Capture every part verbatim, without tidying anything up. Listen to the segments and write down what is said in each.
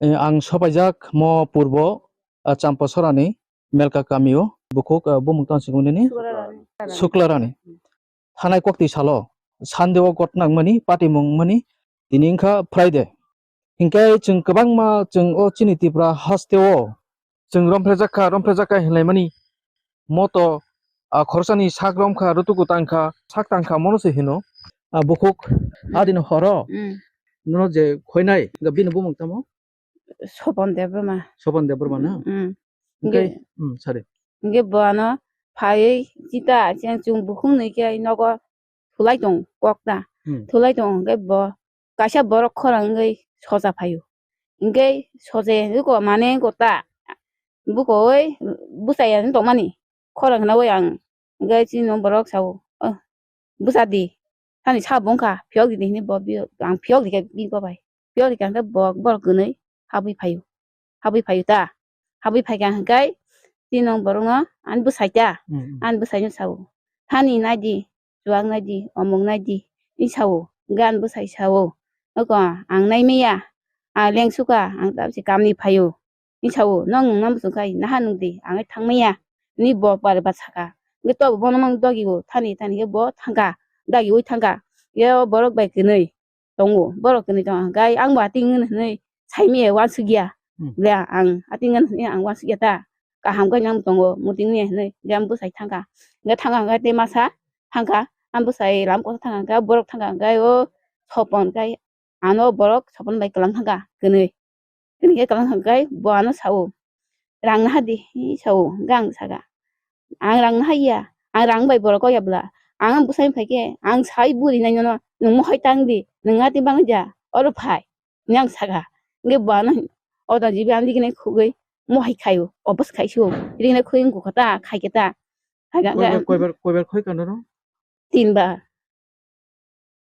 Eh, ang sopaijak mo purbo, ah, Champosorani Melka kamio, bukhuk, ah, bumung tang singmani ni Suklarani. Suklarani. Thanai koktwi salo, Sunday o got nangmani, patimung mani, tini wngkha Friday. Hinkhe chwng kwbangma chwng o chini Tripura hasteo chwng romphrejakha, romphrejakha hinlaimani moto, ah, khoroksa ni sak romkha, rutuku tangkha, sak tangkha mono se hino. Ah, bukhuk adini horo Mm. nono je khoinai, bini bumung tamo? Sopon Debbarma. Sopon Debbarma na? Mm. Hinkhe, Hinkhe, mm, sari. Hinkhe bo ano phaiwi chita, cheng chwng bukhuk nwi khe nogo thulai tong kok ta. Hmm. Thulai tong hinkhe bo kaisa borok khorang wngwi soja phaio. Hinkhe soja wngwi ko mane ko ta. Buko oi bwsai ya tongmani. Khorang khna oi ang. Hinkhe chini borok sao. Oh, bwsa di. Thani sa bongkha, phiyok di di hinwi bo biyo, ang phiyok di khe bini bo bai. Phiyok di khe ang khe bo borok kwnwi habwi phaio. Habwi phaio ta. Habwi phaikha hwnkhe chini borokno ani bwsai ta. Hmm, hmm. Ani bwsaino sao. Thani nai di, chuwak nai di, omok nai di, hinwi sao. Hwnkhe ani bwsai sao. Oko ang nai maya, ang leng sukha, ang tabuk se kamni phaio. Hinwi sao, "Nong nungna muchung khai naha nungdi, ang thangmaya." Hinwi bo pari ba saka. Hinkhe tobo bono mang dagi o thani thani khe bo thangkha, dagiwi thangkha. Ye o borok bai kwnwi tongo, borok kwnwi tongkha. Hinkhe ang bo ating wngwi hinwi saimaya uansukya. Hmm. Le ang ating wngwi hinwi ang uansukya ta. Kaham khe nang tongo, muting wngya hinwi. Hinkhe ang bwsai thangkha. Hinkhe thangkha hinkhe tei masa thangkha. Ang bwsai lam kosa thangkha hinkhe borok thangkha hinkhe o Sopon khe ano borok Sopon bai kwlang thangkha kwnwi. Kwnwi khe kwlang thangkha khe bo ano sao, "Rang naha di," hinwi sao. Hinkhe ang saka, "Ang rang naha ya, ang rang bai borok kok ya bwla. Ang bwsai phai khe ang sai buri nai nono, nwng mohai tang di, nwng ati bang ja, oro phai," hinwi ang saka. Hinkhe bo ano oda jibi ang digini khugwi mohai khaio, obos khaisio, digini khugwi wngkha ta, khai khe ta. Hai khe ang Koibar, koibar, koibar khoi kha norok? Tinba.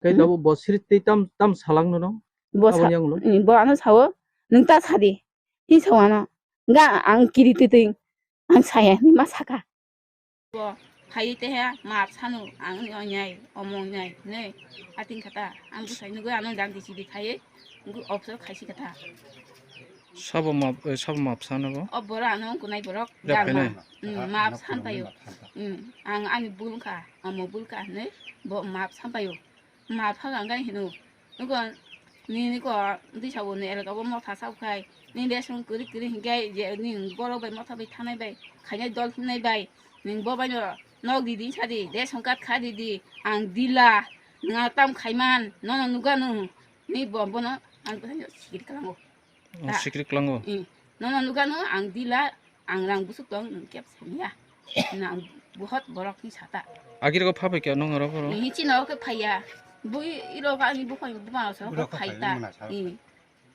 Khe Hmm? Dabo bo siri tei tam, tam salang nono? Bo sa-, Aboni yangulo? Hmm, bo ano sao, "Nwng ta sadi," hinwi sao ano. Hinkhe ang kiri twi twi ang saya hinwi ma saka. Bo phaiwi teha map sanu ang ni onyai, omo onyai, hinwi ating kha ta. Ang bwsai nugwi ano jang di sidi khaiwi, nugwi observe khaisi kha ta. Sabo map, eh, sabo map sano bo? O borok ano wngkunai borok. Rep jang khainai? Map. Hmm, map san paio. Hmm, ang ani bul wngkha, omo bul kha hinwi bo map san paio. Ma pha gang gai hino. Nugo nini ko di sabo ni elga bo motha sabo khai. Ni de song kuri kuri hingai je ni borok bai motha bai thanai bai. Khainai dol hinai bai. Ning bo bai no nok di di sa di. De song kat kha di di. Ang dila. Nga tam khaiman. Nono nuga nu. Ni bo bono ang ko sikit kalango. Oh, ta. Sikrik lango. Eh, nono nugano ang dila, ang rang busuk tong, nwng kep samiya. Nang buhot borok ni sata. Agir ko phapai kya nong aro boro? Eh, chino ke phaya. Bui iro ka ni bukhoi buma so ko phai ta. Eh,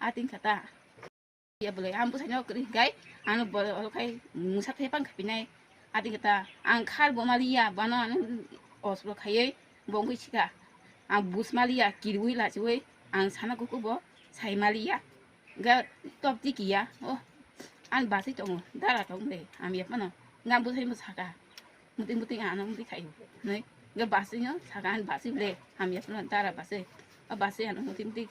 ating kata. Ya boleh, ang busai no kri gai, ano boro kai musa thepang khapinai. Ati kata ang khar bo maliya, bano ano oslo khayoi bongwi sika. Ang bus maliya, kirwi lachiwi ang sana kuku bo sai maliya. Ga top tiki ya, oh, an basi tongo, dara tong le, am yap mano, ngam busai mo saka. Muting muting ano muting khayo, nai, ga basi no saka an basi le, am yap mano dara basi. A basi ano muting muting,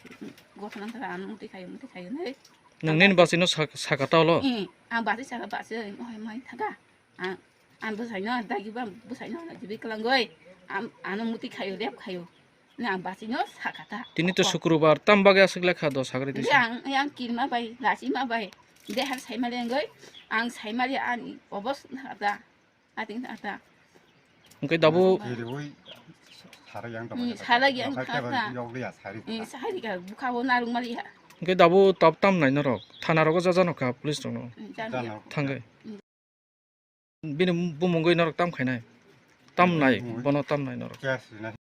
gothonan thara ano muting khayo, muting khayo, nai. Nang nin basi no sak-, saka talo? Eh, ang basi saka basi, mohai mohai thaka. Ang, ang bwsaino, dagi ba bwsaino, jibi kwlangwi. Am, ano muti khayo, rep khayo. Ni ang basino sakha ta. Tini to sukrubar, tam bagwi aswk lekha do sagri tisa. Ang, ang kirma bai, lachima bai. Dehar saimali angwi, ang saimali ani obos na ta. Ating ta ta. Hwnkhe dabu. Kiriwi sara yang Hmm, sara yang Okai thar keba ta. Yokliya sari Hmm, ta. Sari ka, bukha bo narung mali ha. Hwnkhe dabu tab tam nai norok. Thana rogo jaja nokha police rokno. Hmm, jano. Jano. Thangwi. Hmm. Bini bumungwi norok tam khainai? Tam nai, bumungwi. Bono tam nai norok? Kya sinai?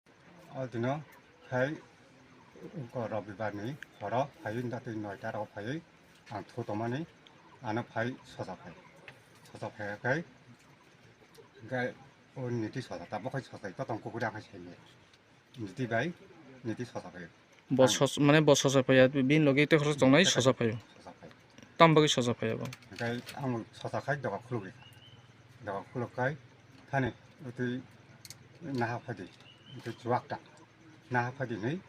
O dino khai ko Robibar ni horo phaiwi datwi noita rogo phaiwi ang thu tongmani ano phai soja phai. Soja phai khai gai o niti soja ta bokhai soja to tong kukuri akhai saiye. Niti bai, niti sosa phaio. Bo Ang sos-, mane bo sosa phaiya, bini logi tei khoroksa tongnai sosa phaio. Sosa phaio. Tam bagwi sosa phaiya bo? Hwnkhe ang sosa khai doga khulugwi. Doga khuluk khai thani utwi naha phadi, utwi chuwak ta. Naha phadi hinwi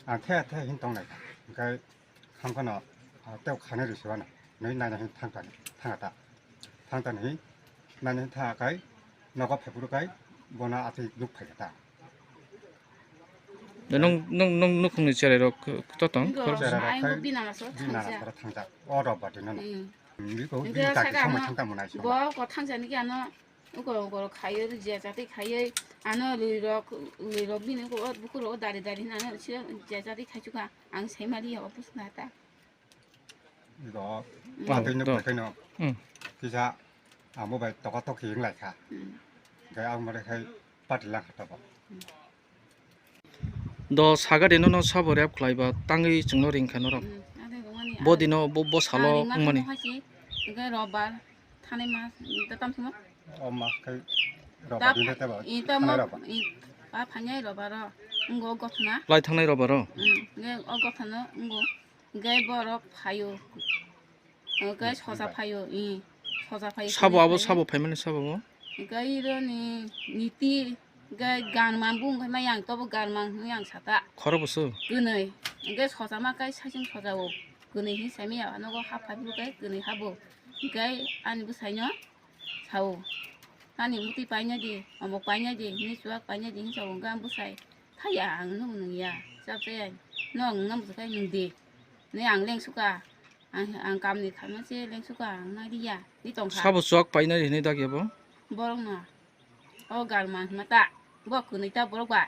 ang the the hin tongnai. Hwnkhe hamkhano Tei khanai rwsibana, nai naina hin thangtani, thangata. Thangtani hin naina hin thangakai, nogo phaiphuru kai, bona atwi nuk phaikha ta. Nung, nung, nung nukhungni cherai rok to tong? Nung khor- Cherai rok ai khai bo bina maso bina thangsa. Maso thangsa. O rok bati nono. Hmm. Hmm, biko Nung bini khe kaki saka samai ano thangta mwnai song. Bo ko thangsa ni ano uko uko khaiyo je jati khaiyo ano lui rok, lui rok bini ko buku rok dari dari nano je jati khaichuka ang sai mali ya opus na ta. Igo, hmm, patwi no to. Patwi no. Hmm. Kisa amo bai toka tok hiyeng lai kha. Hmm. Gai ang mare khai pati lang kha tobo. Hmm. Do sagadi no no sabo rep khlai ba tangwi chwngno ring kha norok. Hmm. Ade gomani. Bo dino bo, bo salo wngmani. Gai robar thani ma ta tam thimo. O mas khai robar dine ta ba. I ta thani mo robar. I pa phanyai robar ro. Ngo gothna. Lai thangnai robar ro. Hmm. Gai o gothna ngo. Gai borok phaio. Gai soja phaio, i soja phaio. Sabo abo sabo phaimani sabo bo. Gai ro ni niti gai gan mambu gai mayang tobo gan mang yang sata. Khoro bosu. Gwnwi. Gai soja ma gai saichung soja o. Gwnwi hi saimi ya nogo hap phai gai gwnwi habo. Gai ani bwsaino sao. Tani muti paina di, omok paina di, ni chuak paina di, hinwi sao. Gai bwsai. Thaya ang nung nung ya. Chap chaya. Nong ngam bwsai nung di. Ni ang leng suka. Ang, ang kamni khaima se lengsuka ang nai liya. Ni tongkha. Sabo chuak painai hinwi dak yabo? Borok no. O galma hwnma ta. Bo kwnwi ta borok ba.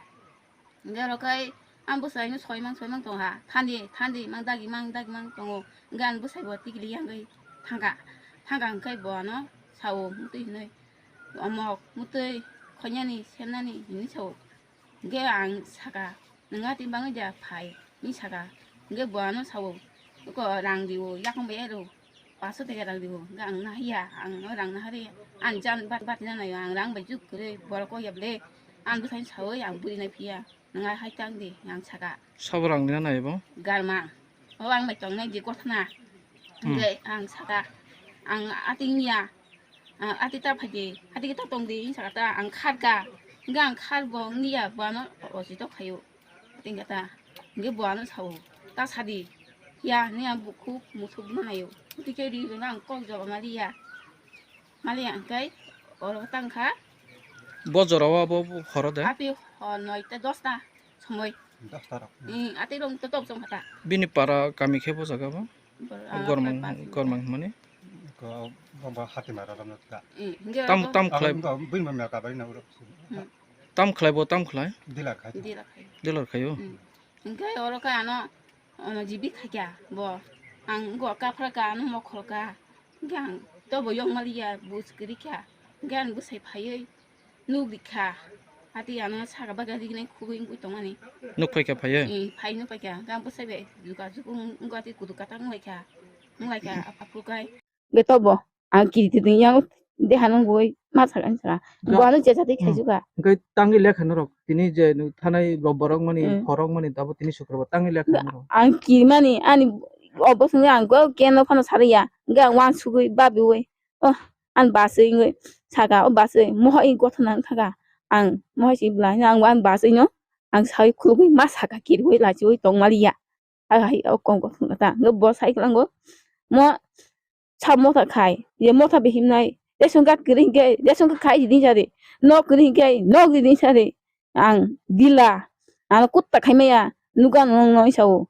Hwnkhe oro khai ang bwsai no soimang soimang tongkha. Thandi, thandi mang dagi mang dagi mang tongo. Hwnkhe ang bwsai bo tikli yangwi thangkha. Thangkha hwnkhe bo ano sao mutwi hinwi. Omok mutwi khoinani semnani hinwi sao. Hwnkhe ang saka, "Nwng atwi bangwi da phai," hinwi saka. Hwnkhe bo ano sao, "Oko rang rio, yakung bai aro, paso teke rang rio." Hwnkhe ang nahiya, ang o rang nahari, ani jan bat bat nanaio, ang rang bai juk kwrwi borok kok ya bwle, ani bwsai saui ang buri nai phiya, "Nwng hai tang di," ang saka. Sabo rang nai bo? Garma, o ang bai tongnai di kothna. Hmm. Hwnkhe ang saka, ang atwi wngya, Ah, ati ta phai di, ati ta tong di, hinwi saka ta, ang khar ka. Hingke ang khar bo wngya, bo ano osi tok khaio. Tingka ta, hingke bo ano sao, ta sadi. Ya, ni ang bukhuk muthuk manayo. Tike ri rwna ang kok jaba maliya. Maliya hingke oro tang kha. Bo jora o abo horo de? Ati hor noita dosta somoi. Dosta rok. Hmm, ati rong to tok jong kha ta. Bini para kami khe bo jaga bo? Bor-, ah, Gormang, pas. Gormang hwnmani? Ko, bo, bo Hatimara romno ta. Eh, hingke Tam, abo tam khlai, Abo bini mamya ka bai na uro. Hmm. Tam khlai bo, tam khlai? Dila khai. Dila khai. Dealer khaio? Hmm. Hingke oro khe ano, ano jibi khaikya bo. Ang go kaphra ka ano mokhor ka. Hingke ang to bo yong maliya bus kiri kya. Hingke ang bwsai phaiwi. Nuk rikha. Ati ano saka baga rignai khugui wngwi tongmani. Nuk phaikha phaiya? Eh, phai nuk phaikha. Gam bwsai bai juga juk wng, wngwi ati kudu kata wnglaikha. Wnglaikha, apha phukai. Ge tobo. Ang kiri twi yang deha nung bui ma saka ni saka. Ga- Bo ano jeja twi Hmm. khaijuka. Hingke tangwi lekha norok. Tini je nuk thanai rob borok mani, Hmm. Phorok mani, tabo tini sukrobar tangwi lekha Ga- norok. Ang kiri mani, ani obo sungwi ang go keno phano sariya. Hingke ang wan sugui babiui. Oh, ang basui wngwi saka, o basui mohai gothona wngkha kha. Ang mohai si bwlai no, ang, ang basui no, ang saui khulugui ma saka, kiriui lachiui tongmaliya. Hai, hai, o kong gothona ta. Hwnkhe bo sai kwlango, mo sa motha khai, ye motha bihimnai, ration card kwrwi hwnkhe, ration card khai di sari, nok kwrwi hwnkhe, nok di sari. Ang dila, ano kutta khai maya, nuga no, no, no, sao.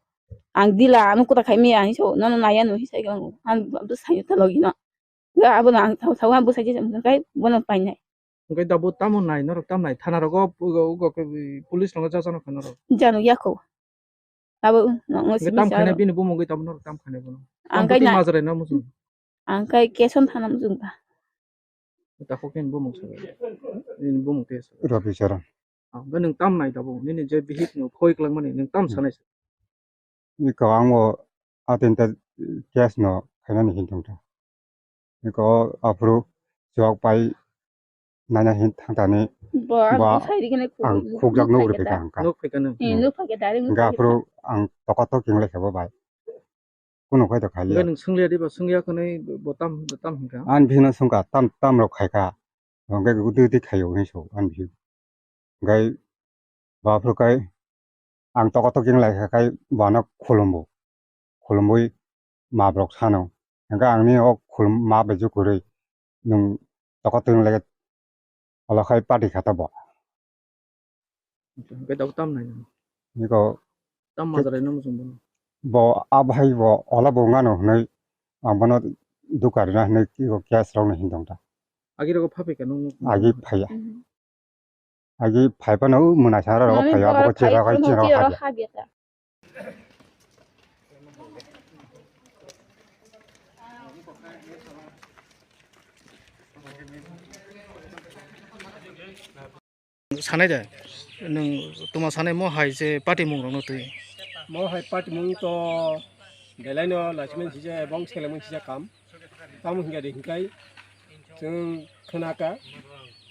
Ang dila, ano kutta khai maya, sao, nono naya no, sai kwlango. Ang, ang to sai ta logi no. Ga abo no ang thau thau ang bwsai je kai bono painai. Hwnkhe da bo tamo nai norok tam nai thana rogo ugo ugo khe police rogo jajakno kha norok. Jano yakho. Abo no ngo Hwnkhe simi tam sa khainai ro. Bini bumungwi tamo norok tam khainai bono. Ang Tam kai bwtwi na- majrai no muchung. Ang kai keson thana muchung ba. Takhuk bini bumung sa. Bini bumung te sa. Rabi Charan. Ah, hwnkhe nwng tam nai da bo nini je bihik no khoi kwlangmani nwng tam Hmm. sanai sa. Iko ang bo atin ta case no khainani hin thung ta. Iko aphuru chwk pai naina hin thang tani Bo ang ba bwsai ri kheno ang khuk-, khukjak khuk nuk rw khai phai kha. Ka ang ka. Nuk phai kha nung. Eh, nuk phai kha, direct nuk Ga phai kha. Aphuru ang toka tok king lai kha bo bai. Kuno khai to khai Hwnkhe ya. Nwng swngli adi ba swngya khwnwi bo tam, bo tam hwnkha. Ang bihik no swngkha tam, tam rok khai kha. Hwnkhe gudi gudi khai o hinwi so ang bihik. Hwnkhe bo aphuru khai ang toka tok king lai kha khai bo ano khulumbo. Khulumwi ma borok sano. Hingke ang ni o khulum ma bai je kwrwi nwng toko twrwng lege olo khai party kha ta bo. Hingke dak tam nai nang. Niko tam ma jarai nang muchung bono. Bo a bahai bo ola bo ngano hwnwi ang bono duka rina hwnwi kiko case rok no hindong ta. Agi rogo phapai ka nung. Agi phaiya. Mhm. Agi phai phano mwnai sara rogo phaiya, abo ko chera khai chera habya. Sanai de, nwng tuma sanai mo hai je party mung rok no twi. Mo hai party mung to belai no lachimani sija ebong selemani sija kam. Tamo hingka de hingkai chwng khwnaka,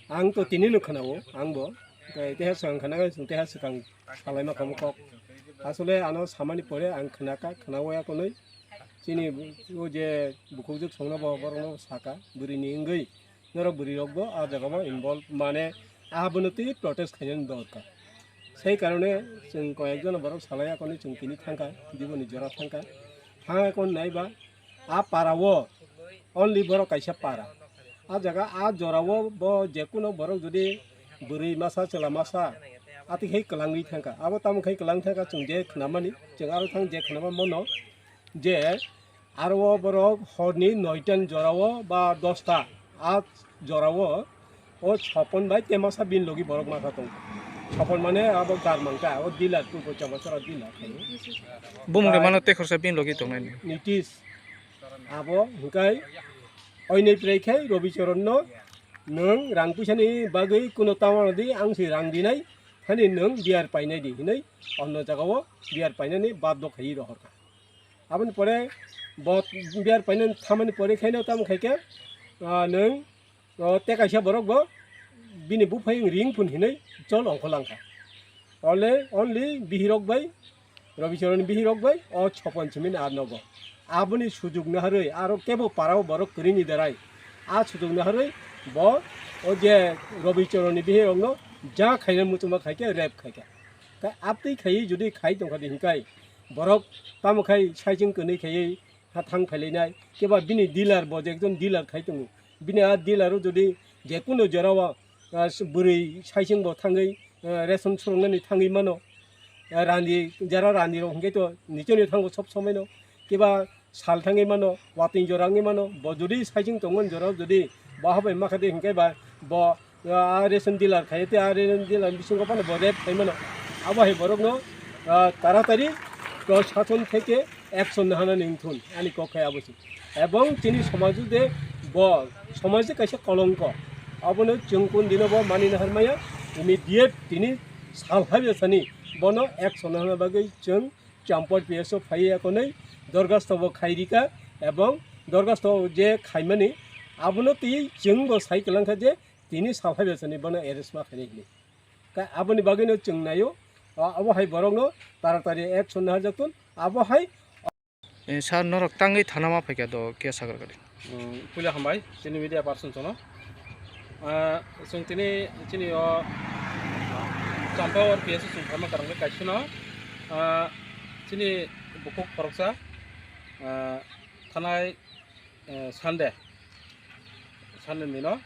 ang to tini no khwnao, ang bo hingkai teha swkang khwnaka, chwng teha swkang salaima kamo kok. Asole ano samani pore ang khwnaka, khwnaoya konwi chini o je bukhukjwk songno bo borokno saka, bwrwini wngwi norok bwrwi rokbo ah jagao involve mane abono twi protest khainani dorkar. Sei karone chwng koyekjon borok salai akonwi chwng tini thangkha, diboni jora thangkha. Thang akon naiba ah para o only borok kaisa para. Ah jaga ah jora o bo jekuno borok jodi bwrwi masa chwla masa atwi khai kwlangwi thangkha. Abo tamo khai kwlang thangkha chwng je khnamani, chwng aro thang je khnama mono je aro o borok horni noita ni jora o ba dosta ah jora o, o Sopon bai Temasa bini logi borok masa tong. Sopon mane abo Garmang ka, o dealer, Purbo Champachara dealer khai. Bumung de mano te khorsa bini logi tongnai ni. Nitish. Abo hingkai oinai prai khai Robi Choron no nwng rang puisa ni bagwi kuno tama di, ang si rang dinai, hani nwng beer painai di hinwi onno jaga o beer painani baddo khai rohor kha. Aboni pore bo beer painani thamani pore khaino tamo khai khe, ah, nwng, oh, tei kaisa borok bo bini buphai wng ring phun hinwi chol ongkho lang kha. Ole only bihirok bai, Robi Choron bihirok bai o Sopon simi ni ar nogo. Aboni sujuk naharwi aro kebo para o borok kwrwini darai. A sujuk naharwi bo o je Robi Choron ni bihirok no ja khaina muchungma khai khe rape khai kha. Tei abtwi khaiwi jodi khai tongkha di hinkai borok tamo khai saichung kwnwi khaiwi ha thang phailainai, keba bini dealer bo je ekjon dealer khai tongo, bini a dealer o jodi jekunu jora o, ah, bwrwi saichung bo thangwi, ah, ration surungnani thangwi mano, ah, rani jara rani rok hinkhe to nichoni thango sob somoi no, keba sal thangwi mano, watwi jora wngwi mano, bo jodi saichung tongmani jora o jodi bo habai makha de hinkhe ba bo, ah, ration dealer khai tei a ration dealer bisingo phano bo rape khai mano. Abo hai borokno, ah, taratari proshashon theke action nahanani wngthun ani kok khai abo se. Ebong chini somajo de bo somajo kaisa kolongko, abono chwng kun dino bo mani nahar maya, immediate tini sal habya sani bono action nahana bagwi chwng Champar P S o phaiwi akonwi dorgasto bo khairika ebong dorgasto je khaimani abono twi chwng bo sai kwlangkha je tini sal habya sani bono arrest ma khainai hinwi. Ka aboni bagwino chwng naio, a-, abo hai borokno taratari action naharjaktun, abo hai. Eh, sir, norok tangwi thana ma phaikha do khe sakar kali? Hmm, puila hambai chini media person sono. Ah, chwng tini chini o Champar P S o chwng phaima karang kaisano, ah, chini bukhuk khoroksa, ah, thanai, eh, Sunday, Sunday dino,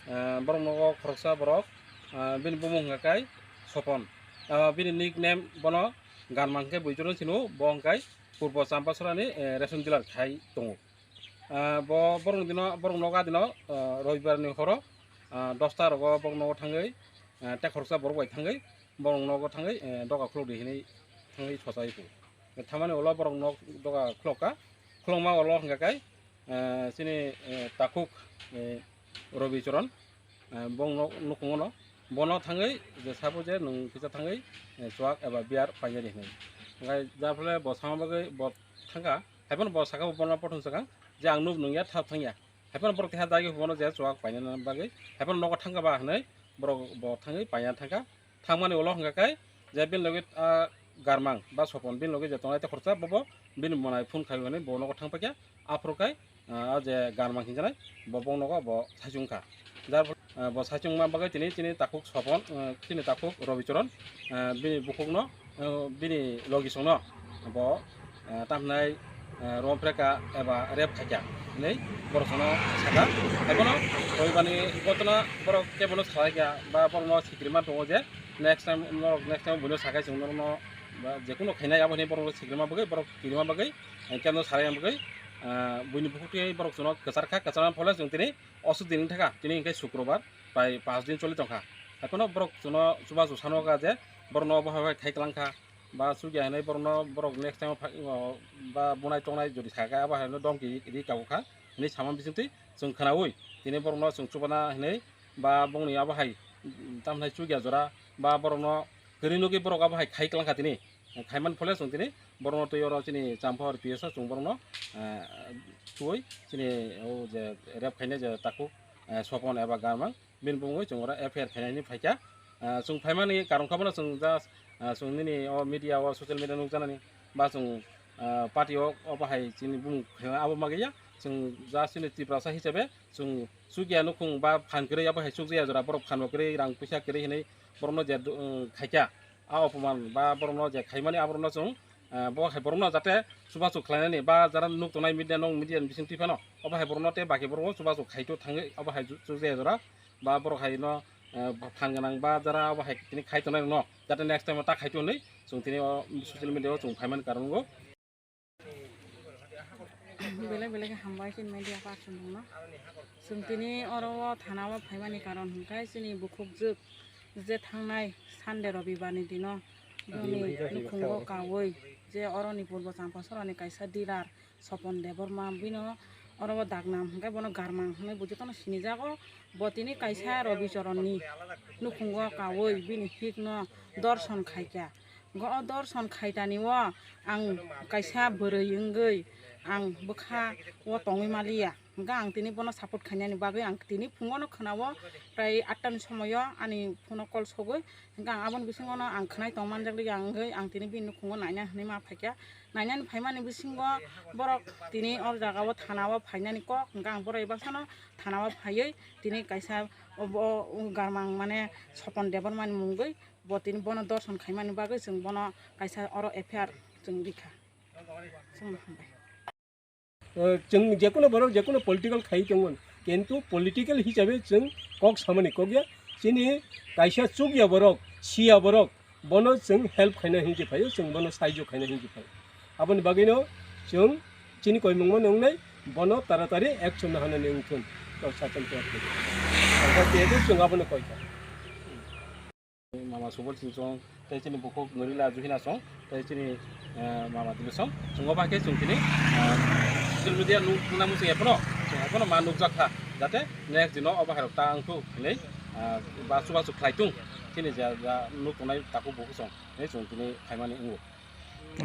eh, borok nogo khoroksa borok, ah, bini bumung hwnka kai Sopon. Ah, bini nickname bono Ganmang khe buitorno sino, bo hwnkai Purbo Champachorani, eh, ration dealer khai tongo. Ah, bo borok dino, borok nogo adino, ah, Robibar ni horo, ah, dosta rogo borok nogo thangwi, ah, tei khoroksa borok bai thangwi, borok nogo thangwi, eh, doga khulok di hinwi thangwi sochai phu. Thamani ulo borok nok doga khulok kha, khulokma ulo hwnka kai, eh, chini, eh, takhuk, eh, Robi Choron, eh, bongno nukhungo no, bono thangwi je sabo je nwng kisa thangwi, eh, chuak eba beer painani hinwi. Hwnkhai japhale bo sama bagwi bo thangkha, haiphano bo saka bo bono pothong swkang je ang nuk nungya thap thangya. Haiphano borok keha dagi bono je chuak painani bagwi, haiphano nogo thangkha ba hinwi borok bo thangwi paina thangkha. Thangmani ulo hwnka khe je bini loge, ah, Garmang ba Sopon bini loge je tongnai tei khoroksa bobo bini mwnai phone khai hwnwi bo nogo thang paikha. Aphuru khe, ah, je Garmang hinjanai bo bong nogo bo saichung kha. Jar phol-, ah, bo saichung ma bagwi tini chini takhuk Sopon, ah, chini takhuk Robi Choron, ah, bini bukhukno, ah, bini logisongno bo, ah, tamhinai eh, romphre kha eba rape khai kha hinwi borok chwngno sakha. Haiphano Robibani gotona borok kebono salai kha ba borokno sikrima tongo je next time norok next time buino sakhai chwng norokno ba jekunu khainai abo hinwi borokno sikrima bagwi borok kirima bagwi, eh, kebono salai bagwi, eh, buini bukhuk twi borok chwngno kwchar kha, kwcharma phole chwng tini osuk din wngkha, tini hwnkhe sukrobar bai panch din choli tongkha. Haiphano borok chwngno chubachu sano kha je borokno obo hai khai kwlang kha. Ba chukya hinwi borokno borok next time o phai-, o, ba bunai tongnai jodi sakha abo haino domki ri kabu kha hinwi sama bisingtwi chwng khwnaui tini borokno chwng chubana hinwi ba bongni abo hai, mm, tamhinai chukya jora ba borokno kwrwi nugwi borok abo hai khai kwlang kha tini. Khaimani phole chwng tini borokno twi oro chini Champahor P S o chwng borokno, eh, chuwi chini o je rape khainai je takhuk, eh, Sopon eba Garmang. Bini bumungwi chwng oro F I R khainani phaikha. Ah, chwng phaimani karon khe bono chwng just, ah, chwng nini o media o social media nukjaknani ba chwng, ah, party o obo hai chini bumung khaina abo magiya chwng just chini Tiprasa hisabe chwng chukya nukhung ba phan kwrwi abo hai chukjaya jora borok phan bo kwrwi rang puisa kwrwi hinwi borokno je, um, khaikha. A opoman ba borokno je khaimani aborokno chwng, eh, bo hai borokno jate chubachu khlainani ba jara nuk tongnai media nong media ni bising twi phano obo hai borokno tei baki borokno chubachu khaito thangwi obo hai chu-, chukjaya jora ba borok hai no, eh, phan gwnang ba jara obo hai tini khai tongnai rokno jate next time o ta khaito hinwi chwng tini o social media o chwng phaimani karon wngo. Belai belai khe hambai chini media person rokno. Chwng tini oro o thana o phaimani karon hwnkhe chini bukhukjwk je thangnai Sunday Robibar ni dino bini nukhungo kaui je oroni purbo Champasorani kaisa dealer Sopon Debbarma bino oro o daknam hwnkhe bono Garmang hwnwi bo jotono sinijago. Bo tini kaisa Robi Choronni nukhungo kaui bini hikno dorson khaikha. Go o dorson khaitani o ang kaisa bwrwi wngwi ang bwkha o tongwi maliya. Hwnkhe ang tini bono support khainani bagwi ang tini phungono khwnao prai atta ni somoio ani phone o call sogwi. Hwnkhe ang aboni bisingono ang khwnai tong manjak liya wngwi ang tini bini nukhungo naina hinwi ma phaikha. Nainani phaimani bisingo borok tini o jagao thanao phainani kok. Hwnkhe ang borok ebasano thanao phaiwi tini kaisa obo Garmang mane Sopon Debbarmani mungwi. Bo tini bono dorson khaimani bagwi chwng bono kaisa oro F I R chwng rikha. Chwng hambai. Eh, chwng jekunu borok jekunu political khai tongmani, kintu political hisabe chwng kok samani kok ya. Chini kaisa chukya borok, siya borok, bono chwng help khaina hinwi phaio, chwng bono saijo khaina hinwi phaio. Aboni bagwino chwng chini koimungma nwngnai, bono taratari action nahanani wngthun, kok satham kok. Chwng abono koikha. Mama Subol Singson, tei chini bukhuk Nurila Juhina song, tei chini, eh, mama Dilo song. Chwng obo hai khe chwng tini, eh, social media nuk, nukna muchung ya phano, chwng phano ma nukjak kha, jate next dino obo hai rok ta wngthuk hinwi, eh, ba chubachu khlai tung, chini ja, ja nuk tongnai takhuk bukhuk song, hinwi chwng tini khaimani wngo.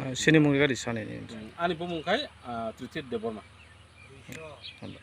Eh, chini mung gari sani ni. Hmm, ani bumung khai, ah, Trithit Debbarma. Hmm.